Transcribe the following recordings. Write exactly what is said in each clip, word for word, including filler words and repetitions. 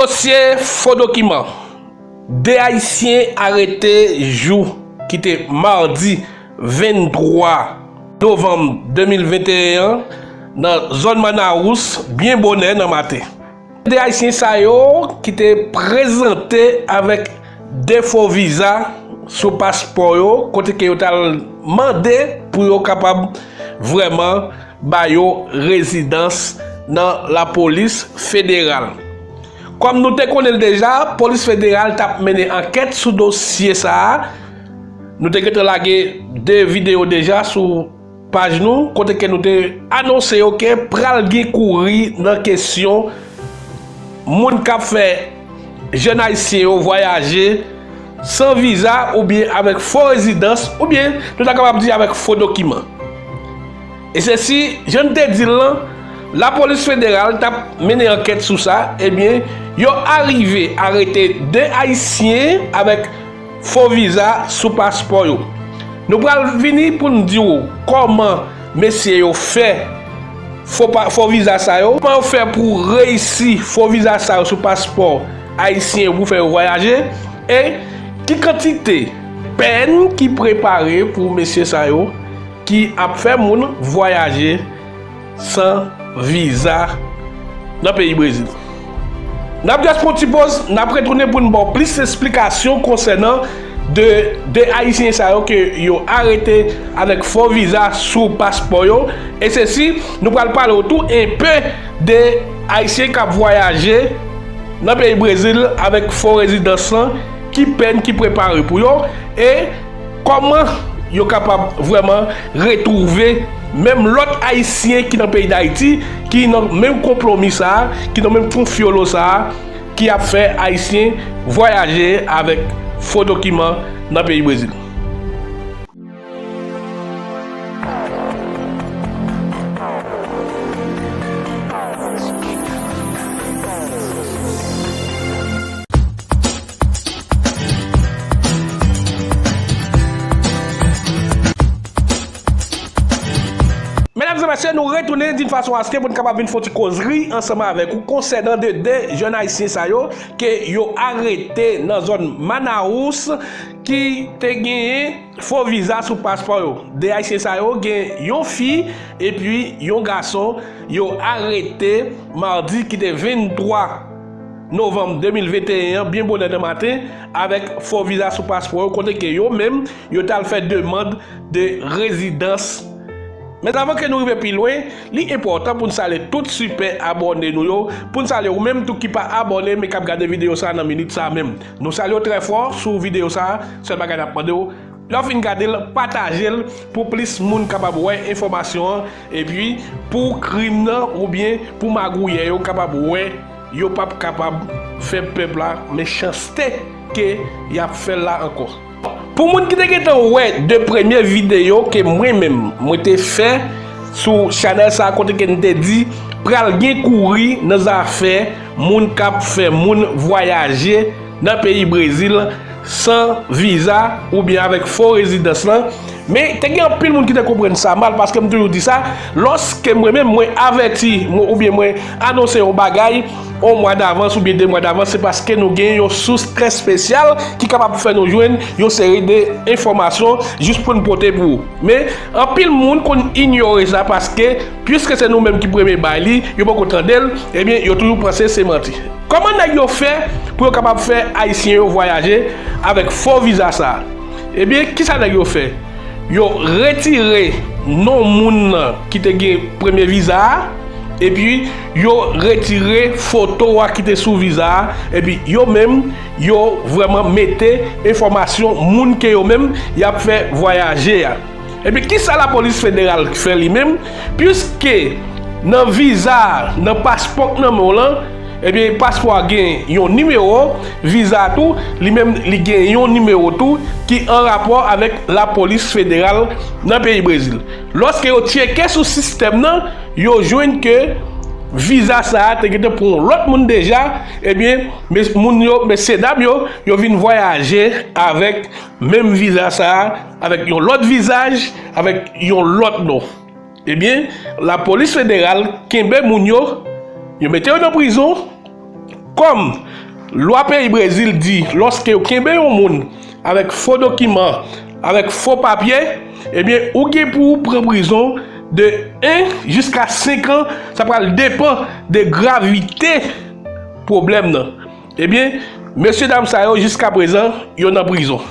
Dosye fo dokiman. De Ayisyen arete jou ki te madi venntwa novanm de mil venteyen an nan zòn Manawous byen bonè nan maten. De Ayisyen sa yo ki te prezante avèk de fo viza sou paspò yo, kote ke yo t al mande pou yo kapab vrèman ba yo rezidans nan lapolis federal. Kòm nou te konnen l deja, polis federal t ap mennen ankèt sou dosye sa a. Nou te gentan lage de videyo deja sou paj nou, kote ke nou te anonse yo ke pral gen kouri nan kesyon moun k ap fè jèn ayisyen yo vwayaje san viza oubyen avèk fo rezidans, oubyen nou ta kapab di avèk fo dokiman. E se si, jan n te di l lan, lapolis federal t ap mennen ankèt sou sa, ebyen, yo arive arete de Ayisyen avèk fo viza sou paspò yo. Nou pral vini pou n di w kòman mesye yo fè fo pa, fo viza sa yo, kòman yo fè pou reyisi fo viza sa yo sou paspò ayisyen yo pou fè yo vwayaje, e ki kantite pèn ki prepare pou mesye sa yo ki ap fè moun vwayaje san viza nan peyi Brezil. N ap just pran ti poz, n ap retounen pou n ba w plis esplikasyon konsènan de, de Ayisyen sa yo ke yo arete avèk fo viza sou paspò yo. E se si, nou pral pale w tou enpe de Ayisyen k ap vwayaje nan peyi Brezil avèk fo rezidans lan, ki pèn ki prepare pou yo, e kòman yo kapab vrèman retwouve menm lòt Ayisyen ki nan peyi Dayiti, ki nan menm konplomi sa a, ki nan menm konfyolo sa a, ki ap fè Ayisyen vwayaje avèk fo dokiman nan peyi Brezil. Medam e mesye, nou retounen d'une façon à ce que pou n kapab vin fè yon ti kozri ansanm avèk ou konsènan de de jèn Ayisyen sa yo ke yo arete nan zòn Manawous, ki te genyen fo viza sou paspò yo. De Ayisyen sa yo gen yon fi epi yon gason, yo arete madi ki te venntwa novanm de mil venteyen an, byen bonè nan maten, avèk fo viza sou paspò yo, kote ke yo menm, yo t al fè demann de rezidans. Men avan ke nou rive pi lwen, li enpòtan pou n salye tout sipè abòne nou yo, pou n salye ou menm tou ki pa abòne, men k ap gade videyo sa a nan minit sa a menm. Nou salye w trè fò sou videyo sa a, sèl bagay n ap mande w, lè w fin gade l, pataje l pou plis moun kapab wè enfòmasyon an, epi pou krim nan oubyen pou magouyè yo kapab wè, yo p ap kapab fè pèp la mechanste ke y ap fè l la ankò. Pou moun ki te gentan wè de premye videyo ke mwen menm mwen te fè sou chanèl sa a, kote ke n te di pral gen kouri nan zafè moun k ap fè moun vwayaje nan peyi Brezil san viza oubyen avèk fo rezidans lan. Men, te gen anpil moun ki te konprann sa mal, paske m toujou di sa, lòske mwen menm mwen avèti mwen, oubyen mwen anonse yon bagay yon mwa davans oubyen de mwa davans, se paske nou gen yon sous trè espesyal ki kapab fè nou jwenn yon seri de enfòmasyon jis pou n pote pou ou. Men, anpil moun konn inyore sa, paske, piske se nou menm ki premye bay li, yo poko tande l, ebyen, yo toujou panse se manti. Kòman nèg yo fè pou yo kapab fè Ayisyen yo vwayaje avèk fo viza sa a? Ebyen, kisa nèg yo fè? Yo retire non moun nan ki te gen premye viza a, epi yo retire foto a ki te sou viza a, epi yo menm, yo vrèman mete enfòmasyon moun ke yo menm y ap fè vwayaje a. Epi kisa lapolis federal fè li menm? Piske nan viza a, nan paspò k nan men w lan, ebyen, paspò a gen yon nimewo, viza a tou, li menm, li gen yon nimewo tou ki an rapò avèk lapolis federal nan peyi Brezil. Lòske yo tcheke sou sistèm nan, yo jwenn ke viza sa a te gentan pou yon lòt moun deja, ebyen, mes-, moun yo, mesyedam yo, yo vin vwayaje avèk menm viza sa a, avèk yon lòt vizaj, avèk yon lòt non. Ebyen, lapolis federal kenbe moun yo, yo mete yo nan prizon, Kòm lwa peyi Brezil di, lòske yo kenbe yon moun avèk fo dokiman, avèk fo papye, ebyen, ou gen pou w pran prizon de en jiska senk an, sa pral depann de gravite pwoblèm nan. Ebyen, mesye dam sa yo, jiska prezan, yo nan prizon.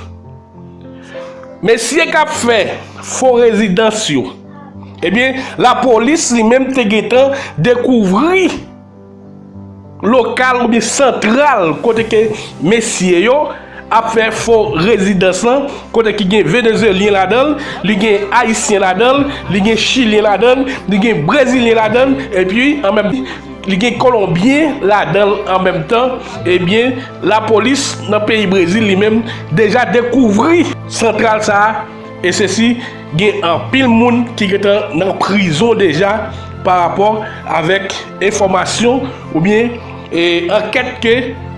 Mesye k ap fè fo rezidans yo, ebyen, lapolis li menm te gentan dekouvri lokal oubyen santral kote ke mesye yo ap fè fo rezidans lan, kote ki gen Venezuelyen ladan l, li gen Ayisyen ladan l, li gen Chilyen ladan l, li gen Brezilyen ladan l, epi an menm li gen Kolonbyen ladan l an menm tan, ebyen, lapolis nan peyi Brezil li menm deja dekouvri santral sa a, e sesi gen anpil moun ki gentan nan prizon deja pa rapò avèk enfòmasyon oubyen, e, ankèt ke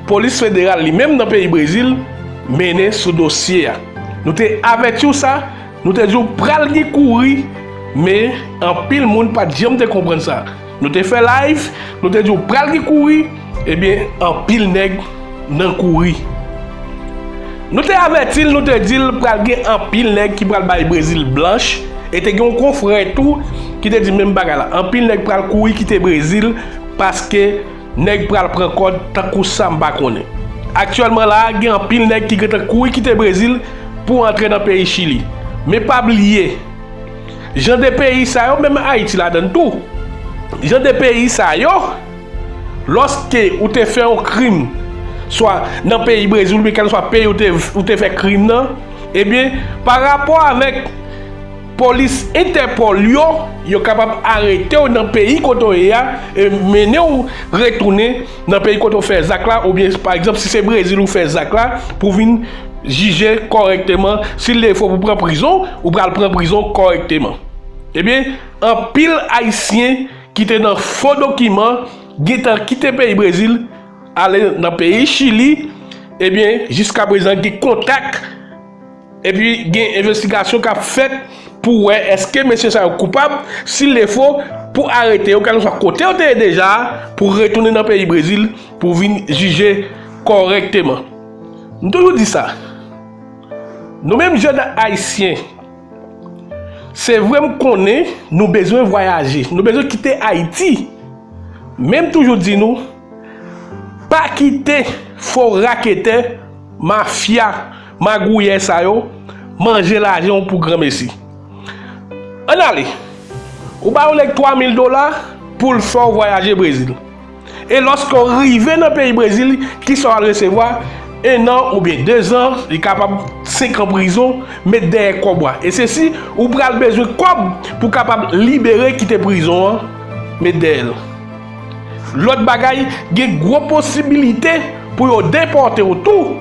polis federal li menm nan peyi Brezil mennen sou dosye a. Nou te avèti w sa, nou te di w pral gen kouri, men anpil moun pa t janm te konprann sa. Nou te fè live, nou te di w pral gen kouri, ebyen, anpil nèg nan kouri. Nou te avèti l, nou te di l pral gen anpil nèg ki pral bay Brezil blanch, e te gen yon konfrè tou ki te di menm bagay la. Anpil nèg pral kouri kite Brezil paske nèg pral pran kòd tankou sa m pa konnen. Aktyèlman la a, gen anpil nèg ki gentan kouri kite Brezil pou antre nan peyi Chili. Men pa bliye, jan de peyi sa yo, menm Ayiti ladan l tou, jan de peyi sa yo, lòske ou te fè yon krim, swa nan peyi Brezil oubyen kèlkeswa peyi ou te, ou te fè krim nan, ebyen, pa rapò avèk polis Entèpòl yo, yo kapab arete w nan peyi kote w ye a e mennen w retounen nan peyi kote w fè zak la, oubyen, pa egzanp, si se Brezil ou fè zak la, pou w vin jije kòrèkteman. Si l defo pou pran prizon, ou pral pran prizon kòrèkteman. Ebyen, anpil Ayisyen ki te nan fo dokiman gentan kite peyi Brezil, ale nan peyi Chili, ebyen, jiska prezan gen kontak, epi gen envestigasyon k ap fèt pou wè èske mesye sa yo koupab, si l defo, pou arete yo, kèlkeswa kote yo te ye deja a, pou retounen nan peyi Brezil, pou vin jije kòrèkteman. M toujou di sa. Nou menm jèn Ayisyen, se vre m konnen nou bezwen vwayaje, nou bezwen kite Ayiti. Men m toujou di nou, pa kite fo raketè, mafya, magouyè sa yo manje lajan w pou granmesi. Ann ale, ou ba yon nèg twa mil dola pou l fè w vwayaje Brezil. E lòske w rive nan peyi Brezil, kisa w al resevwa? En an oubyen de zan, li kapab senk an prizon, met dèyè kòb ou a. E se si ou pral bezwen kòb pou w kapab libere, kite prizon an, met dèyè l. Lòt bagay, gen gwo posibilite pou yo depòte w tou,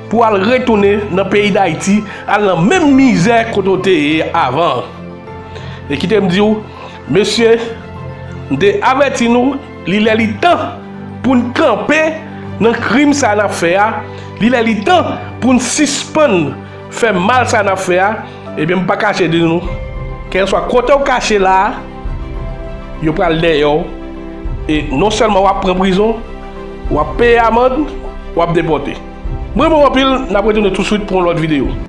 pou w al retounen nan peyi Dayiti, al nan menm mizè kote w te ye avan an. E kite m di w, mesye, m te avèti nou, li lè li tan pou n kanpe nan krim sa n ap fè a, li lè li tan pou n sispann fè mal sa n ap fè a, ebyen, m pa kache di nou, kèlkeswa kote w kache la a, yo pral dèyè w, e non sèlman w ap pran prizon, w ap peye amann, w ap depòte. M renmen w anpil, n ap retounen touswit pou yon lòt videyo.